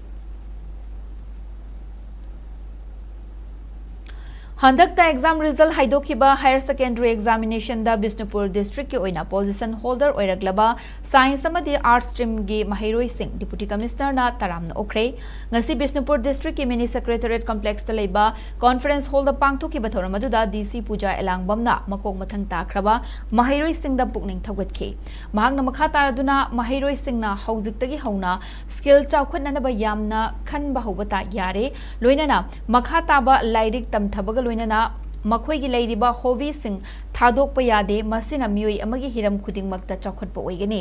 ꯍꯟꯗꯛꯇ ꯑꯦꯛꯖꯥꯝ ꯔꯤꯖꯜ ꯍꯥꯏꯗꯣꯛꯈꯤꯕ ꯍꯥꯌꯔ ꯁꯦꯀꯦꯟꯗꯔꯤ ꯑꯦꯛꯖꯥꯃꯤꯅꯦꯁꯟꯗ ꯕꯤꯁꯅꯨꯄꯨꯔ ꯗꯤꯁꯇ꯭ꯔꯤꯛꯀꯤ ꯑꯣꯏꯅ ꯄꯣꯖꯤꯁꯟ ꯍꯣꯜꯗꯔ ꯑꯣꯏꯔꯛꯂꯕ ꯁꯥꯏꯟꯁ ꯑꯃꯗꯤ ꯑꯥꯔꯠꯁ ꯁ꯭ꯇ꯭ꯔꯤꯝꯒꯤ ꯃꯍꯩꯔꯣꯏꯁꯤꯡ ꯗꯤꯄꯨꯇꯤ ꯀꯃꯤꯁꯅꯔꯅ ꯇꯔꯥꯝꯅ ꯑꯣꯛꯈ꯭ꯔꯦ꯫ ꯉꯁꯤ ꯕꯤꯁꯅꯨꯄꯨꯔ ꯗꯤꯁꯇ꯭ꯔꯤꯛꯀꯤ ꯃꯤꯅꯤ ꯁꯦꯀ꯭ꯔꯦꯇꯔꯤꯌꯦꯠ ꯀꯝꯄ꯭ꯂꯦꯛꯁꯇ ꯂꯩꯕ ꯀꯣꯟꯐꯔꯦꯟꯁ ꯍꯣꯜꯗ ꯄꯥꯡꯊꯣꯛꯈꯤꯕ ꯊꯧꯔꯝ ꯑꯗꯨꯗ ꯗꯤ ꯁꯤ ꯄꯨꯖꯥ ꯑꯦꯂꯥꯡꯕꯝꯅ ꯃꯀꯣꯛ ꯃꯊꯪ ꯇꯥꯈ꯭ꯔꯕ ꯃꯍꯩꯔꯣꯏꯁꯤꯡꯗ ꯄꯨꯛꯅꯤꯡ ꯊꯧꯒꯠꯈꯤ꯫ ꯃꯍꯥꯛꯅ ꯃꯈꯥ ꯇꯥꯔꯗꯨꯅ ꯃꯍꯩꯔꯣꯏꯁꯤꯡꯅ ꯍꯧꯖꯤꯛꯇꯒꯤ ꯍꯧꯅ ꯁ꯭ꯀꯤꯜ ꯆꯥꯎꯈꯠꯅꯅꯕ ꯌꯥꯝꯅ ꯈꯟꯕ ꯍꯧꯕ ꯇꯥ-, ꯌꯥꯔꯦ꯫ ꯂꯣꯏꯅꯅ ꯃꯈꯥ ꯇꯥꯕ ꯂꯥꯏꯔꯤꯛ ꯇꯝꯊꯕꯒ ꯂꯣꯏꯅꯅ ꯃꯈꯣꯏꯒꯤ ꯂꯩꯔꯤꯕ ꯍꯣꯕꯤꯁꯤꯡ ꯊꯥꯗꯣꯛꯄ ꯌꯥꯗꯦ꯫ ꯃꯁꯤꯅ ꯃꯤꯑꯣꯏ ꯑꯃꯒꯤ ꯍꯤꯔꯝ ꯈꯨꯗꯤꯡꯃꯛꯇ ꯆꯥꯎꯈꯠꯄ ꯑꯣꯏꯒꯅꯤ꯫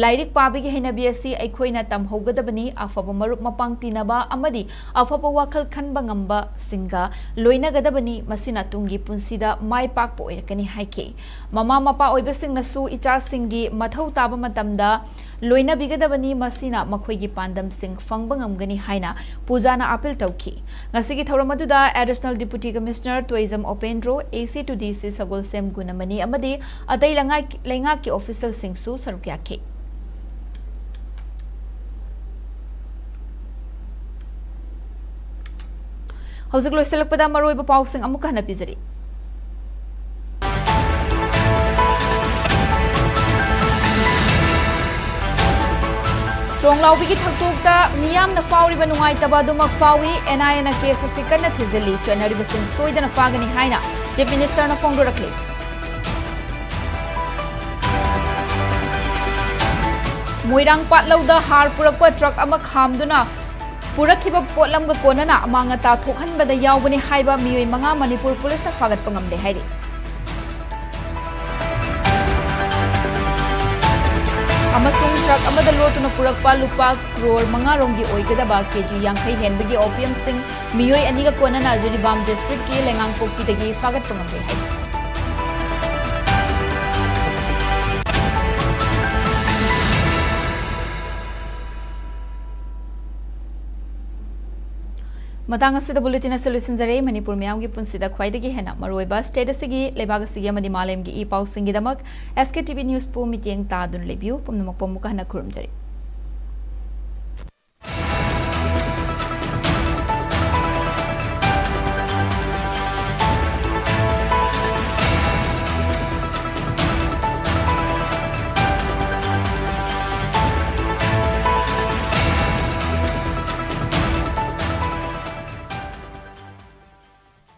ꯂꯥꯏꯔꯤꯛ ꯄꯥꯕꯒꯤ ꯍꯩꯅꯕꯤ ꯑꯁꯤ ꯑꯩꯈꯣꯏꯅ ꯇꯝꯍꯧꯒꯗꯕꯅꯤ꯫ ꯑꯐꯕ ꯃꯔꯨꯞ ꯃꯄꯥꯡ ꯇꯤꯟꯅꯕ ꯑꯃꯗꯤ ꯑꯐꯕ ꯋꯥꯈꯜ ꯈꯟꯕ ꯉꯝꯕꯁꯤꯡꯒ ꯂꯣꯏꯅꯒꯗꯕꯅꯤ꯫ ꯃꯁꯤꯅ ꯇꯨꯡꯒꯤ ꯄꯨꯟꯁꯤꯗ ꯃꯥꯏ ꯄꯥꯛꯄ ꯑꯣꯏꯔꯛꯀꯅꯤ ꯍꯥꯏꯈꯤ꯫ ꯃꯃꯥ ꯃꯄꯥ ꯑꯣꯏꯕꯁꯤꯡꯅꯁꯨ ꯏꯆꯥꯁꯤꯡꯒꯤ ꯃꯊꯧ ꯇꯥꯕ ꯃꯇꯝꯗ ꯂꯣꯏꯅꯕꯤꯒꯗꯕꯅꯤ꯫ ꯃꯁꯤꯅ ꯃꯈꯣꯏꯒꯤ ꯄꯥꯟꯗꯝꯁꯤꯡ ꯐꯪꯕ ꯉꯝꯒꯅꯤ ꯍꯥꯏꯅ ꯄꯨꯖꯥꯅ ꯑꯥꯄꯤꯜ ꯇꯧꯈꯤ꯫ ꯉꯁꯤꯒꯤ ꯊꯧꯔꯝ ꯑꯗꯨꯗ ꯑꯦꯗꯤꯁꯅꯦꯜ ꯗꯤꯄꯨꯇꯤ ꯀꯃꯤꯁꯅꯔ ꯇꯣꯏꯖꯝ ꯑꯣꯄꯦꯟꯗ꯭ꯔꯣ, ꯑꯦ ꯁꯤ ꯇꯨ ꯗꯤ ꯁꯤ ꯁꯒꯣꯜꯁꯦꯝ ꯒꯨꯅꯃꯅꯤ ꯑꯃꯗꯤ ꯑꯇꯩ ꯂꯩꯉꯥꯛ-, ꯂꯩꯉꯥꯛꯀꯤ ꯑꯣꯐꯤꯁꯤꯌꯦꯜꯁꯤꯡꯁꯨ ꯁꯔꯨꯛ ꯌꯥꯈꯤ꯫ ꯍꯧꯖꯤꯛ ꯂꯣꯏꯁꯤꯜꯂꯛꯄꯗ ꯃꯔꯨꯑꯣꯏꯕ ꯄꯥꯎꯁꯤꯡ ꯑꯃꯨꯛꯀ ꯍꯟꯅ ꯄꯤꯖꯔꯤ꯫ ꯆꯣꯡꯂꯥꯎꯕꯤꯒꯤ ꯊꯧꯗꯣꯛꯇ ꯃꯤꯌꯥꯝꯅ ꯐꯥꯎꯔꯤꯕ ꯅꯨꯡꯉꯥꯏꯇꯕ ꯑꯗꯨꯃꯛ ꯐꯥꯎꯏ꯫ ꯑꯦꯟ ꯑꯥꯏ ꯑꯦꯅ ꯀꯦꯁ ꯑꯁꯤ ꯀꯟꯅ ꯊꯤꯖꯤꯜꯂꯤ꯫ ꯆꯦꯟꯅꯔꯤꯕꯁꯤꯡ ꯁꯣꯏꯗꯅ ꯐꯥꯒꯅꯤ ꯍꯥꯏꯅ ꯆꯤꯐ ꯃꯤꯅꯤꯁꯇꯔꯅ ꯐꯣꯡꯗꯣꯔꯛꯂꯤ꯫ ꯃꯣꯏꯔꯥꯡ ꯄꯥꯠꯂꯧꯗ ꯍꯥꯔ ꯄꯨꯔꯛꯄ ꯇ꯭ꯔꯛ ꯑꯃ ꯈꯥꯝꯗꯨꯅ ꯄꯨꯔꯛꯈꯤꯕ ꯄꯣꯠꯂꯝꯒ ꯀꯣꯟꯅꯅ ꯑꯃꯥꯡ ꯑꯇꯥ ꯊꯣꯛꯍꯟꯕꯗ ꯌꯥꯎꯕꯅꯤ ꯍꯥꯏꯕ ꯃꯤꯑꯣꯏ ꯃꯉꯥ ꯃꯅꯤꯄꯨꯔ ꯄꯨꯂꯤꯁꯅ ꯐꯥꯒꯠꯄ ꯉꯝꯂꯦ ꯍꯥꯏꯔꯤ꯫ ꯑꯃꯁꯨꯡ ꯇ꯭ꯔꯛ ꯑꯃꯗ ꯂꯣꯠꯇꯨꯅ ꯄꯨꯔꯛꯄ ꯂꯨꯄꯥ ꯀ꯭ꯔꯣꯔ ꯃꯉꯥ ꯔꯣꯝꯒꯤ ꯑꯣꯏꯒꯗꯕ ꯀꯦꯖꯤ ꯌꯥꯡꯈꯩ ꯍꯦꯟꯕꯒꯤ ꯑꯣꯄꯤꯌꯝꯁꯤꯡ ꯃꯤꯑꯣꯏ ꯑꯅꯤꯒ ꯀꯣꯟꯅꯅ ꯖꯤꯔꯤꯕꯥꯝ ꯗꯤꯁꯇ꯭ꯔꯤꯛꯀꯤ ꯂꯩꯉꯥꯡꯄꯣꯛꯄꯤꯗꯒꯤ ꯐꯥꯒꯠꯄ ꯉꯝꯂꯦ ꯍꯥꯏ꯫ ꯃꯇꯥꯡ ꯑꯁꯤꯗ ꯕꯨꯂꯦꯇꯤꯟ ꯑꯁꯤ ꯂꯣꯏꯁꯤꯟꯖꯔꯦ꯫ ꯃꯅꯤꯄꯨꯔ ꯃꯤꯌꯥꯝꯒꯤ ꯄꯨꯟꯁꯤꯗ ꯈ꯭ꯋꯥꯏꯗꯒꯤ ꯍꯦꯟꯅ ꯃꯔꯨꯑꯣꯏꯕ ꯁ꯭ꯇꯦꯠ ꯑꯁꯤꯒꯤ, ꯂꯩꯕꯥꯛ ꯑꯁꯤꯒꯤ ꯑꯃꯗꯤ ꯃꯥꯂꯦꯝꯒꯤ ꯏ ꯄꯥꯎꯁꯤꯡꯒꯤꯗꯃꯛ ꯑꯦꯁ ꯀꯦ ꯇꯤ ꯚꯤ ꯅ꯭ꯌꯨꯁꯄꯨ ꯃꯤꯠꯌꯦꯡ ꯇꯥꯗꯨꯅ ꯂꯩꯕꯤꯌꯨ꯫ ꯄꯨꯝꯅꯃꯛꯄꯨ ꯑꯃꯨꯛꯀ ꯍꯟꯅ ꯈꯨꯔꯨꯝꯖꯔꯤ꯫